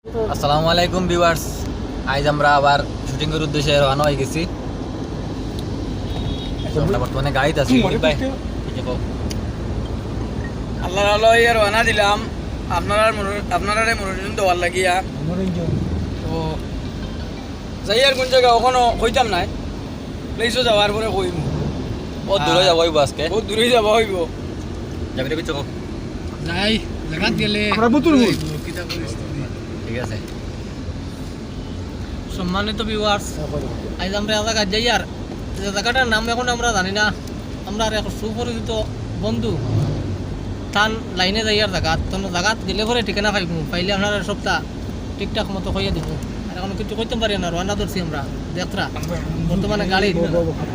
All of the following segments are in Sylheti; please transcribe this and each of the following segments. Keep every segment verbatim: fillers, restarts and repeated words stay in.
আসসালামু আলাইকুম ভিউয়ার্স, আইজ আমরা আবার শুটিংয়ের উদ্দেশ্যে রওনা হয়ে গেছি। তো আমরা বর্তমানে গাড়িত আছি। ভাই, কিছু কও। আল্লাহর আলো ইয়া রওনা দিলাম। আপনারার মনো-, আপনারারে মনোরঞ্জন দেওয়ার লাগিয়া। তো যাই আর কোন জায়গা ওখানো কইতাম নাই। প্লেসও যাওয়ার পরে কইমু। বহুত দূরে যাওয়া হইব আজকে। বহুত দূরে যাওয়া হইব। যাবি রে, কিছু কও। যাই, জাগাত গেলে আমরা বুতুর বল। কিতা পরিস্থিতি। ঠিক আছে। সম্মানিত ভিউয়ার্স, আইজ আমরা এক জাগাত যাইয়ার, যে জাগাটার নাম এখন আমরা জানি না। আমরার এক সুপরিচিত বন্ধু, তান লাইনে যাইয়ার জাগাত, তো জাগাত গেলে পরে ঠিকানা পাইমু, পাইলে আপনারা সবটা ঠিকঠাক মতো কইয়া দিমু। আর এখন কিছু কইতাম পারি না, রওনা ধরছি আমরা। দেখরা, বর্তমানে গাড়ি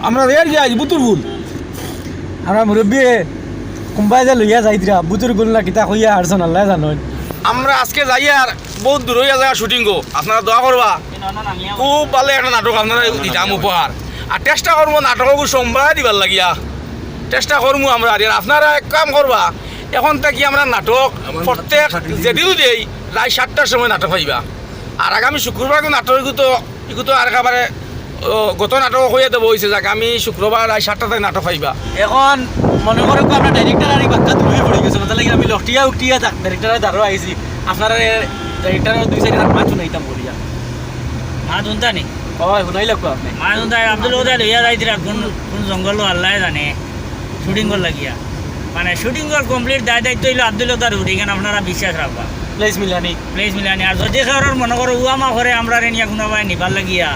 আমরা রেল যাই বুতুর বল। আমরা মুরব্বী কুম্বাই যা লইয়া যাইতরা, বুতুর বল না কিতা কইয়া হারছন আল্লাহ জানইন। আমরা আজকে যাইয়ার বহুত দূর হইয়া যায় শুটিং গো, আপনারা দোয়া করবা। খুব ভালো একটা নাটক আপনারা দিতাম উপহার। আর চেষ্টা করমু নাটকগু সম্বায় দিবার লাগিয়া। চেষ্টা করমু আমরা। আর আপনারা এক কাম করবা, এখন থাকি আমরা নাটক প্রত্যেক যেদিনও দেই, রাত সাতটার সময় নাটক পাইবা। আর আগামী শুক্রবার নাটকগু তো, এগু তো আর একেবারে, ও, গত নাটক হইয়া দেবো হইছে যাক, আমি শুক্রবার রাত সাতটা থাকি নাটক পাইবা। এখন মনে করো আমরা ডাইরেক্টর আর এই বাক্কা দূরে পড়ে গেছে, তার লাগি আমি লটিয়া উঠিয়া ডাইরেক্টর দাঁড়ো আইছি। আপনারা ডাইরেক্টর দুই সাইডে মাত শুনাইতাম বলিয়া। মাত শুনতা নি? ওই শুনাই লাগবো আপনি। মাত শুনতা, আব্দুল ওদা লইয়া যাইতরা কোন, কোন জঙ্গল আল্লাহ জানে, শুটিং কর লাগিয়া। মানে শুটিং কর কমপ্লিট দায় দায়িত্ব হইলো আব্দুল ওদার, শুটিং আপনারা বিশ্বাস রাখবা। প্লেস মিলানি। প্লেস মিলানি। আর যদি কারোর মনে করো উয়ামা করে আমরা রে নিয়া কোনো ভাই নিবার লাগিয়া,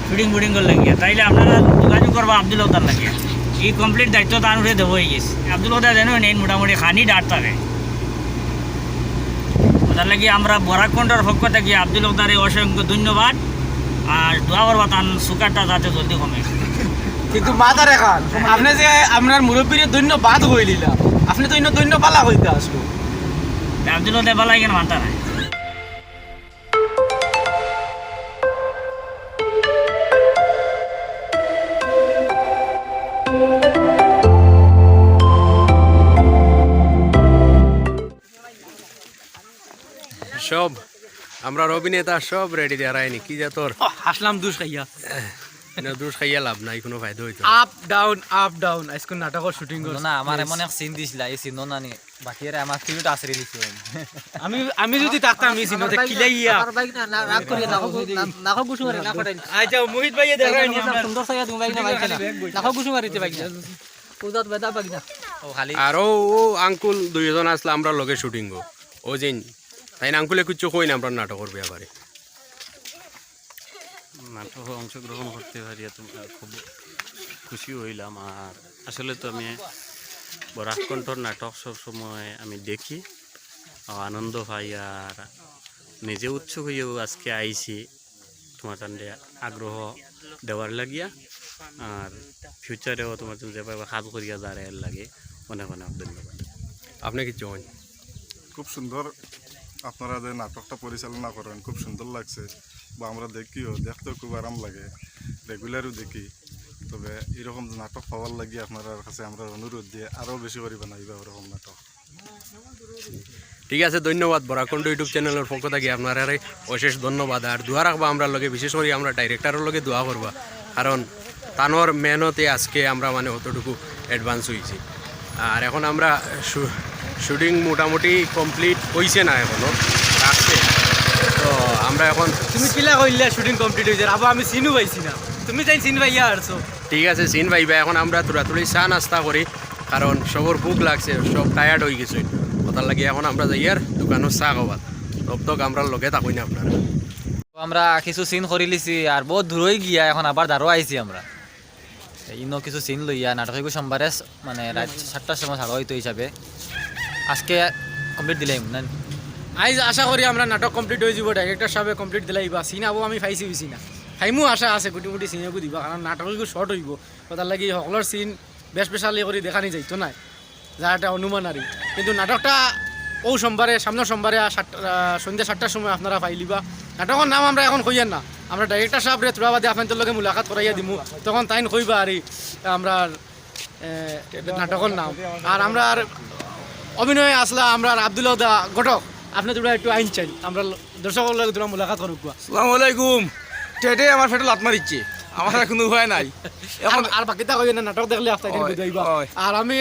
শুটিং বুটিং কর লাগিয়া, তাইলে আপনারা যোগাযোগ করবা আব্দুল ওদার লাগিয়া। এই কমপ্লিট দায়িত্ব তার উপরে দেবো হয়ে গেছে। আব্দুল ওদা যেন নেই মোটামুটি খানি ডাট থাকে। তার লাগি আমরা বরাক কণ্ঠর পক্ষ থাকি আব্দুল ওদারে অসংখ্য ধন্যবাদ। আর দোয়া করবা তান সুগারটা যাতে জলদি কমে। কিন্তু মাথার এখন আপনি যে আমরার মুরব্বীরে ধন্যবাদ কইলিলা, আপনি তো ইনো ধন্য পালা কইতে আসলো। আব্দুল ওদা বালা কেন মানতা নাই? সব আমরার অভিনেতা সব রেডি দেওয়ার আইনি কি যা তোর। ওহ, হাসলাম দুষ খাইয়া। না, দুষ খাইয়া লাভ নাই, কোনো ফায়দা হইতো না। Up down, up down. আজকে নাটকর শুটিং করছি। না, আমার এমন এক সিন দিছিলা, এই সিন না নি, বাকি এরা আমার ফিল্ড আছড়ি দিছে। আমি, আমি যদি থাকতাম এই সিনতে কিলাইয়া। আমার ভাই না, না, রাগ করিয়া না, না, না, গুছু মারে, না কটাই। আচ্ছা, মোহিত ভাইয়ে দেখাই নি আমার। সুন্দর সাইয়া তুমি ভাই না, ভাই না। না, গুছু মারিতে ভাই না। উজাত বেদা ভাই না। ও খালি। আর ও, ও আঙ্কুল দুইজন আসলে আমরা লগে শুটিং গো। ও যেন, তাই না আঙ্কুলে কিচ্ছু কই না আমরা নাটকর ব্যাপারে। নাটকে অংশগ্রহণ করতে পারি, এত খুব খুশি হইলাম। আর আসলে তো আমি বরাক কণ্ঠর নাটক সব সময় আমি দেখি, আনন্দ পাই। আর নিজে উৎসুক হইয়াও আজকে আইছি তোমার তানরে আগ্রহ দেওয়ার লাগিয়া। আর ফিউচারেও তোমার যেভাবে কাজ করিয়া যার এর লাগে অনেক অনেক ধন্যবাদ। আপনি কিচ্ছু হন? খুব সুন্দর। আপনারা যে নাটকটা পরিচালনা করেন, খুব সুন্দর লাগছে। বা আমরা দেখিও, দেখতেও খুব আরাম লাগে, রেগুলারও দেখি। তবে এরকম নাটক পাওয়ার লাগি আপনার কাছে আমরা অনুরোধ দিয়ে আরও বেশি করে বানাইবা ওরকম নাটক। ঠিক আছে, ধন্যবাদ। বরাক কণ্ঠ YouTube চ্যানেলর পক্ষ থাকি আপনারারে অশেষ ধন্যবাদ। আর দোয়া রাখবা আমরার লগে, বিশেষ করি আমরা ডাইরেক্টরর লগে দোয়া করবা, কারণ তানর মেহনতে আজকে আমরা মানে অতটুকু অ্যাডভান্স হইছি। আর এখন আমরা শু-, শুটিং মোটামুটি কমপ্লিট হইছে না এখনো, রাখছে। তো আমরা এখন তুমি কিলা কইলা শুটিং কমপ্লিট হইছে, আবার আমি সিনও পাইছি না, তুমি তাই সিন পাইয়া আরছো। ঠিক আছে, সিন পাইবা। এখন আমরা থুড়া থুড়ি চা নাস্তা করি, কারণ সবর ভুক লাগছে, সব টায়ার্ড হই গেছে। ওটার লাগি এখন আমরা যাইয়ার দোকানো চা খাবার। তব তক আমরার লগে থাকইন আপনারা। তো আমরা কিছু সিন করিলিছি, আর বহুত দূরই গিয়া এখন আবার দাঁড়ো আইছি আমরা। ইনো কিছু সিন লইয়া নাটক এগু সোমবারে স-, মানে রাত সাতটার সময় ছাড়া হইতো হিসাবে। আজকে কমপ্লিট দিলাইমু না? আইজ আশা করি আমরা নাটক কমপ্লিট হয়ে যাব, ডাইরেক্টর সাহেবে কমপ্লিট দিলাইবা। সিন আবো আমি পাইছি হইছি না, খাইমু আশা আছে, গুটি মুটি সিন এগু দিবা, কারণ নাটক এগু শর্ট হইব। ওটার লাগি হকলর সিন বেশ বেশালি করি দেখানি যাইতো না, যা একটা অনুমান আর কি। কিন্তু নাটকটা ও সোমবারে, সামনের সোমবারে আর সাত-, আহ, সন্ধ্যা সাতটার সময় আপনারা পাইলিবা। নাটকর নাম আমরা এখন কইয়ার না, আমরা ডাইরেক্টর সাহেবরে থুড়া বাদে আপনাদের লগে মুলাকাত করাইয়া দিমু, তখন তাইন কইবা আর কি আমরার, এ, নাটকর নাম। আর আমরার অভিনয়ে আসলা আমরার আব্দুল ওদা ঘটক। আপনে তোরা একটু আইন চাইন, আমরা দর্শক অকলর লগে তোরা মুলাকাত করুক। আসসালামু আলাইকুম। টেটে আমার পেটো লাত মারিছে, আমার আর কুনু উপায় নাই। এখন আর বাকিতা কইও না, নাটক দেখলে আপনারা ওই, বুঝাইবা। ওই। আর আমি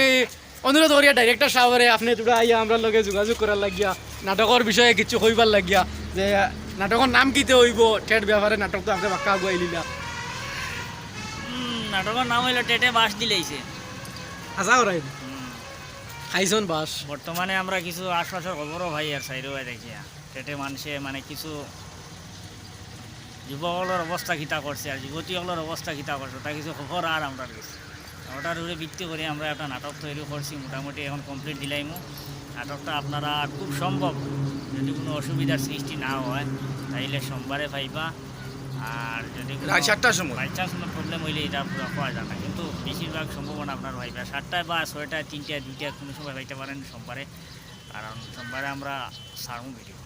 অনুরোধ করিয়া ডাইরেক্টর সাবরে আপনে তোরা আইয়া আমরার লগে যোগাযোগ করার লাগিয়া, নাটকর বিষয়ে কিছু কইবার লাগিয়া, যে নাটকর নাম কিতা অইবো, টেট ব্যাপারে নাটক তো আপনে বাক্কা আগুয়াই লিলা। হুম, নাটকর নাম অইলো টেটে বাঁশ দিলাইছে। আশা করাই হুম, খাইছন বাঁশ। বর্তমানে আমরা কিছু আশপাশর খবরও পাই আর সাইডও পাই দেখিয়া। টেটে মানষে মানে কিছু যুবক অকলর অবস্থা কিতা করছে আর যুবতী অকলর অবস্থা কিতা করছে, তা কিছু খবর আর আমরার গেছে। ওটার উপরে ভিত্তি করে আমরা একটা নাটক তৈরি করছি, মোটামুটি এখন কমপ্লিট দিলাইমু। নাটকটা আপনারা খুব সম্ভব, যদি কোনো অসুবিধার সৃষ্টি না হয়, তাইলে সোমবারে পাইবা। আর যদি কোনো রাত সাতটার সময়। বাই চান্স কোনো প্রবলেম হইলে এটা পুরো পাওয়া যায় না, কিন্তু বেশিরভাগ সম্ভাবনা আপনারা পাইবা সাতটায় বা ছয়টায়, তিনটায়, দুইটায় কোনো সময় পাইতে পারেন সোমবারে, কারণ সোমবারে আমরা ছাড়মু ভিডিও।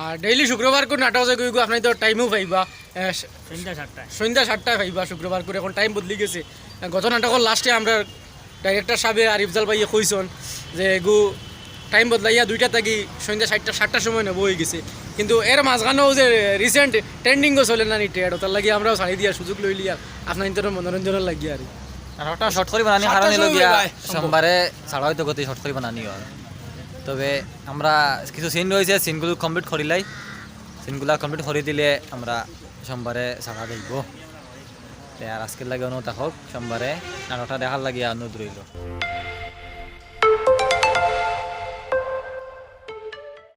আর ডেইলি শুক্রবার করে নাটক যে গুইগু আপনারা তো টাইমেও পাইবা, এ, সন্ধ্যা সাতটায়। সন্ধ্যা সাতটায় পাইবা শুক্রবার করে, এখন টাইম বদলি গেছে। গত নাটকর লাস্টে আমরা ডাইরেক্টর সাবে আর ইফজাল ভাইয়ে কইছন যে এগু টাইম বদলাইয়া দুইটা থাকি সন্ধ্যা সাতটা সাতটার সময় নেব হয়ে গেছে। কিন্তু এর মাঝখানেও যে রিসেন্ট ট্রেন্ডিংও চলে না নি টেট, ওটার লাগি আমরাও ছাড়ি দিয়া সুযোগ লইলি আর আপনার ইন্তর মনোরঞ্জনের লাগি আর। আর ওটা শর্ট করি বানানি সাতটার হারানি সময় লগিয়া ভাই, সম্ভব। সোমবারে ছাড়া হয়তো গতি শর্ট করি বানানি হয়। তবে আমরা কিছু সিন রয়েছে, সিনগুলো কমপ্লিট করিলাই। সিনগুলা কমপ্লিট করি দিলে আমরা সোমবারে ছাড়া দেখব। তে আর আজকের লাগে অনুরোধ থাকুক, সোমবারে নাটকটা দেখার লাগি অনুরোধ রইল।